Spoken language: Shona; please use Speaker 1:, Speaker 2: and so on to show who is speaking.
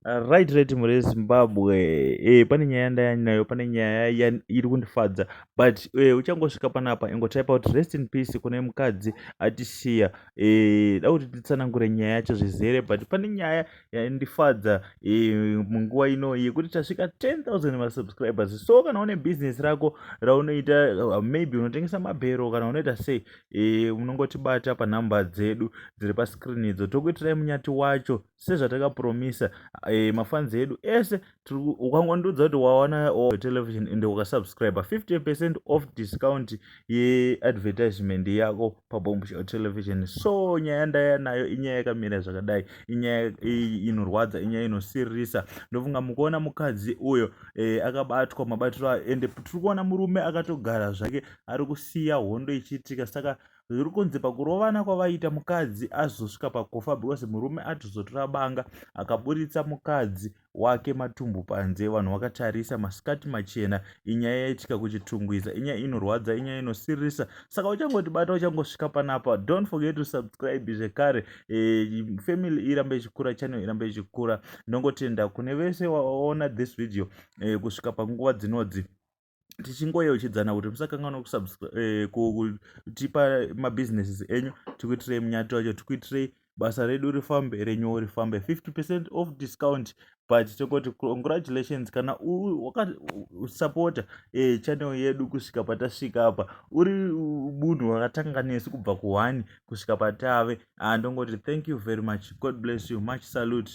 Speaker 1: Right, mhuri yeZimbabwe, pane nyaya yandaya pane nyaya iri kundifadza, but uchangosvika panapa, ingotype out "rest in peace" kune mukadzi atisiya. Da kuti titsanangure nyaya yacho zvizere, but pane nyaya yandifadza munguva ino yekuti tasvika 10,000 masubscribers. So kana une business rako raunoita, maybe unotengesa mabhero kana unoita sei, unongotibata panhamba dzedu dziri pascreen idzo, tokuitirai munyati wacho sezvatakapromisa mafans edu ese. Ukangondiudza kuti wawana television ende ukasubscribe, 50% off discount yeadvertisement yako paBombshow Television. So nyaya ndaya nayo inyaya yakamira zvakadai, inyaya inorwadza, inyaya inosiririsa. Ndofunga mukuona mukadzi uyo akabatwa mabatiro ayo, ende tiri kuona murume akatogara zvake ari kusiya hondo ichiitika. Saka zviri kunzi pakurovana kwavaita, mukadzi azosvika pakufa because murume atozotora banga akaburitsa mukadzi wake matumbu panze, vanhu vakatarisa masikati machena. Inyaya yaitika kuChitungwiza, inyaya inorwadza, inyaya inosiririsa. Saka uchangotibata, uchangosvika panapa, don't forget to subscribe zvekare, family irambe ichikura, channel irambe ichikura. Ndongotenda kune vese waona this video kusvika panguva dzinodzi, tichingoyeuchidzana kuti musakanganwa kutipa mabusinesses enyu, tikuitirei munyato wacho, tikuitirei basa redu rifambe, renyuwo rifambe. 50% off discount, but tongoti congratulations kana wakasapota channel yedu kusvika patasvika apa, uri munhu wakatanga nesu kubva ku1 kusvika patave. Ndongoti thank you very much, God bless you, much salute.